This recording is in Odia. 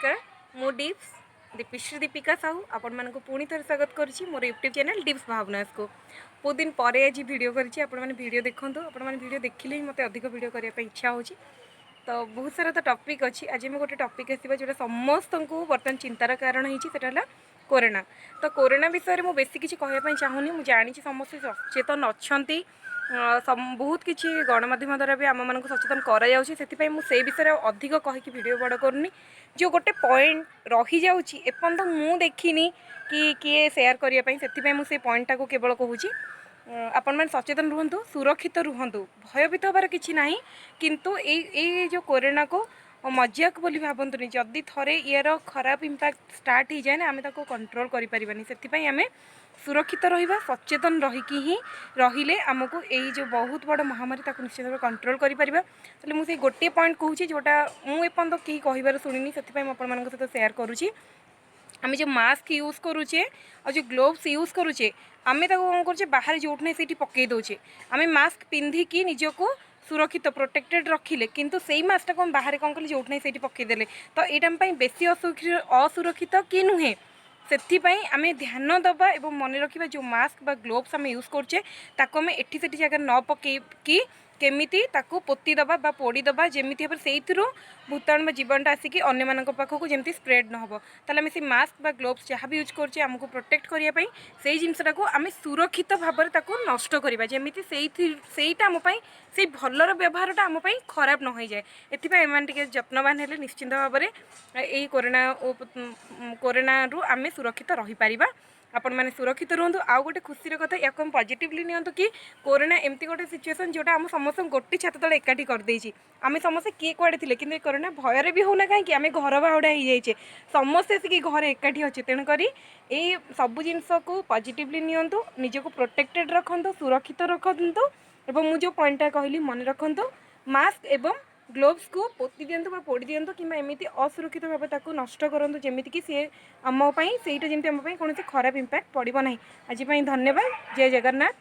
ନମସ୍କାର, ମୁଁ ଡିପ୍ସ ଦୀପିଶ୍ରୀ ଦୀପିକା ସାହୁ ଆପଣମାନଙ୍କୁ ପୁଣି ଥରେ ସ୍ୱାଗତ କରୁଛି ମୋର ୟୁଟ୍ୟୁବ୍ ଚ୍ୟାନେଲ୍ ଡିପ୍ସ ଭାବନାସକୁ। ବହୁତ ଦିନ ପରେ ଆଜି ଭିଡ଼ିଓ କରିଛି। ଆପଣମାନେ ଭିଡ଼ିଓ ଦେଖନ୍ତୁ। ଆପଣମାନେ ଭିଡ଼ିଓ ଦେଖିଲେ ହିଁ ମୋତେ ଅଧିକ ଭିଡ଼ିଓ କରିବା ପାଇଁ ଇଚ୍ଛା ହେଉଛି। ତ ବହୁତ ସାରା ତ ଟପିକ୍ ଅଛି। ଆଜି ଆମେ ଗୋଟେ ଟପିକ୍ ଆସିବା, ଯେଉଁଟା ସମସ୍ତଙ୍କୁ ବର୍ତ୍ତମାନ ଚିନ୍ତାର କାରଣ ହେଇଛି, ସେଟା ହେଲା କୋରୋନା। ତ କୋରୋନା ବିଷୟରେ ମୁଁ ବେଶୀ କିଛି କହିବା ପାଇଁ ଚାହୁଁନି। ମୁଁ ଜାଣିଛି ସମସ୍ତେ ସଚେତନ ଅଛନ୍ତି। ବହୁତ କିଛି ଗଣମାଧ୍ୟମ ଦ୍ୱାରା ବି ଆମମାନଙ୍କୁ ସଚେତନ କରାଯାଉଛି। ସେଥିପାଇଁ ମୁଁ ସେଇ ବିଷୟରେ ଆଉ ଅଧିକ କହିକି ଭିଡ଼ିଓ ବଡ଼ କରୁନି। ଯେଉଁ ଗୋଟେ ପଏଣ୍ଟ ରହିଯାଉଛି, ଏପର୍ଯ୍ୟନ୍ତ ମୁଁ ଦେଖିନି କି କିଏ ସେୟାର କରିବା ପାଇଁ, ସେଥିପାଇଁ ମୁଁ ସେଇ ପଏଣ୍ଟଟାକୁ କେବଳ କହୁଛି। ଆପଣମାନେ ସଚେତନ ରୁହନ୍ତୁ, ସୁରକ୍ଷିତ ରୁହନ୍ତୁ, ଭୟଭୀତ ହେବାର କିଛି ନାହିଁ। କିନ୍ତୁ ଏଇ ଯେଉଁ କୋରୋନାକୁ ମଜାକ ବୋଲି ଭାବନ୍ତୁନି। ଯଦି ଥରେ ଇଆର ଖରାପ ଇମ୍ପାକ୍ଟ ଷ୍ଟାର୍ଟ ହେଇଯାଏ ନା, ଆମେ ତାକୁ କଣ୍ଟ୍ରୋଲ କରିପାରିବାନି। ସେଥିପାଇଁ ଆମେ ସୁରକ୍ଷିତ ରହିବା, ସଚେତନ ରହିକି ହିଁ ରହିଲେ ଆମକୁ ଏଇ ଯେଉଁ ବହୁତ ବଡ଼ ମହାମାରୀ, ତାକୁ ନିଶ୍ଚିତ ଭାବେ କଣ୍ଟ୍ରୋଲ କରିପାରିବା। ତାହେଲେ ମୁଁ ସେଇ ଗୋଟିଏ ପଏଣ୍ଟ କହୁଛି, ଯେଉଁଟା ମୁଁ ଏପର୍ଯ୍ୟନ୍ତ କେହି କହିବାର ଶୁଣିନି, ସେଥିପାଇଁ ମୁଁ ଆପଣମାନଙ୍କ ସହିତ ସେୟାର କରୁଛି। ଆମେ ଯେଉଁ ମାସ୍କ ୟୁଜ୍ କରୁଛେ ଆଉ ଯେଉଁ ଗ୍ଲୋଭ୍ସ ୟୁଜ୍ କରୁଛେ, ଆମେ ତାକୁ କ'ଣ କରୁଛେ? ବାହାରେ ଯେଉଁଠି ନାହିଁ ସେଇଠି ପକାଇ ଦେଉଛେ। ଆମେ ମାସ୍କ ପିନ୍ଧିକି ନିଜକୁ ସୁରକ୍ଷିତ, ପ୍ରୋଟେକ୍ଟେଡ଼ ରଖିଲେ, କିନ୍ତୁ ସେଇ ମାସ୍କଟାକୁ ଆମେ ବାହାରେ କ'ଣ କଲେ? ଯେଉଁଠି ନାହିଁ ସେଇଠି ପକାଇଦେଲେ। ତ ଏଇଟା ଆମ ପାଇଁ ବେଶୀ ଅସୁରକ୍ଷିତ କି ନୁହେଁ? ସେଥିପାଇଁ ଆମେ ଧ୍ୟାନ ଦେବା ଏବଂ ମନେ ରଖିବା, ଯେଉଁ ମାସ୍କ ବା ଗ୍ଲୋଭ୍ସ ଆମେ ୟୁଜ୍ କରୁଛେ, ତାକୁ ଆମେ ଏଠି ସେଠି ଜାଗାରେ ନ ପକାଇକି କେମିତି ତାକୁ ପୋତି ଦେବା ବା ପୋଡ଼ି ଦେବା, ଯେମିତି ଭାବରେ ସେଇଥିରୁ ଭୂତାଣୁ ବା ଜୀବାଣୁଟା ଆସିକି ଅନ୍ୟମାନଙ୍କ ପାଖକୁ ଯେମିତି ସ୍ପ୍ରେଡ୍ ନ ହେବ। ତାହେଲେ ଆମେ ସେଇ ମାସ୍କ ବା ଗ୍ଲୋଭ୍ସ ଯାହା ବି ୟୁଜ୍ କରୁଛେ ଆମକୁ ପ୍ରୋଟେକ୍ଟ କରିବା ପାଇଁ, ସେଇ ଜିନିଷଟାକୁ ଆମେ ସୁରକ୍ଷିତ ଭାବରେ ତାକୁ ନଷ୍ଟ କରିବା, ଯେମିତି ସେଇଟା ଆମ ପାଇଁ, ସେଇ ଭଲର ବ୍ୟବହାରଟା ଆମ ପାଇଁ ଖରାପ ନ ହୋଇଯାଏ। ଏଥିପାଇଁ ଏମାନେ ଟିକେ ଯତ୍ନବାନ ହେଲେ ନିଶ୍ଚିନ୍ତ ଭାବରେ ଏଇ କୋରୋନା ଓ କୋରୋନାରୁ ଆମେ ସୁରକ୍ଷିତ ରହିପାରିବା। ଆପଣମାନେ ସୁରକ୍ଷିତ ରୁହନ୍ତୁ। ଆଉ ଗୋଟେ ଖୁସିର କଥା, ୟାକୁ ଆମେ ପଜିଟିଭଲି ନିଅନ୍ତୁ କି କୋରୋନା ଏମିତି ଗୋଟେ ସିଚୁଏସନ୍, ଯେଉଁଟା ଆମ ସମସ୍ତଙ୍କୁ ଗୋଟେ ଛାତ ତଳେ ଏକାଠି କରିଦେଇଛି। ଆମେ ସମସ୍ତେ କିଏ କୁଆଡ଼େ ଥିଲେ, କିନ୍ତୁ ଏ କୋରୋନା ଭୟରେ ବି ହେଉନା କାହିଁକି, ଆମେ ଘର ବାହୁଡ଼ା ହେଇଯାଇଛେ, ସମସ୍ତେ ଆସିକି ଘରେ ଏକାଠି ଅଛେ। ତେଣୁକରି ଏଇ ସବୁ ଜିନିଷକୁ ପଜିଟିଭଲି ନିଅନ୍ତୁ, ନିଜକୁ ପ୍ରୋଟେକ୍ଟେଡ଼ ରଖନ୍ତୁ, ସୁରକ୍ଷିତ ରଖନ୍ତୁ ଏବଂ ମୁଁ ଯେଉଁ ପଏଣ୍ଟଟା କହିଲି ମନେ ରଖନ୍ତୁ। ମାସ୍କ ଏବଂ ଗ୍ଲୋଭ୍ସକୁ ପୋତି ଦିଅନ୍ତୁ ବା ପୋଡ଼ି ଦିଅନ୍ତୁ କିମ୍ବା ଏମିତି ଅସୁରକ୍ଷିତ ଭାବେ ତାକୁ ନଷ୍ଟ କରନ୍ତୁ, ଯେମିତିକି ସିଏ ଆମ ପାଇଁ, ସେଇଟା ଯେମିତି ଆମ ପାଇଁ କୌଣସି ଖରାପ ଇମ୍ପାକ୍ଟ ପଡ଼ିବ ନାହିଁ। ଆଜି ପାଇଁ ଧନ୍ୟବାଦ। ଜୟ ଜଗନ୍ନାଥ।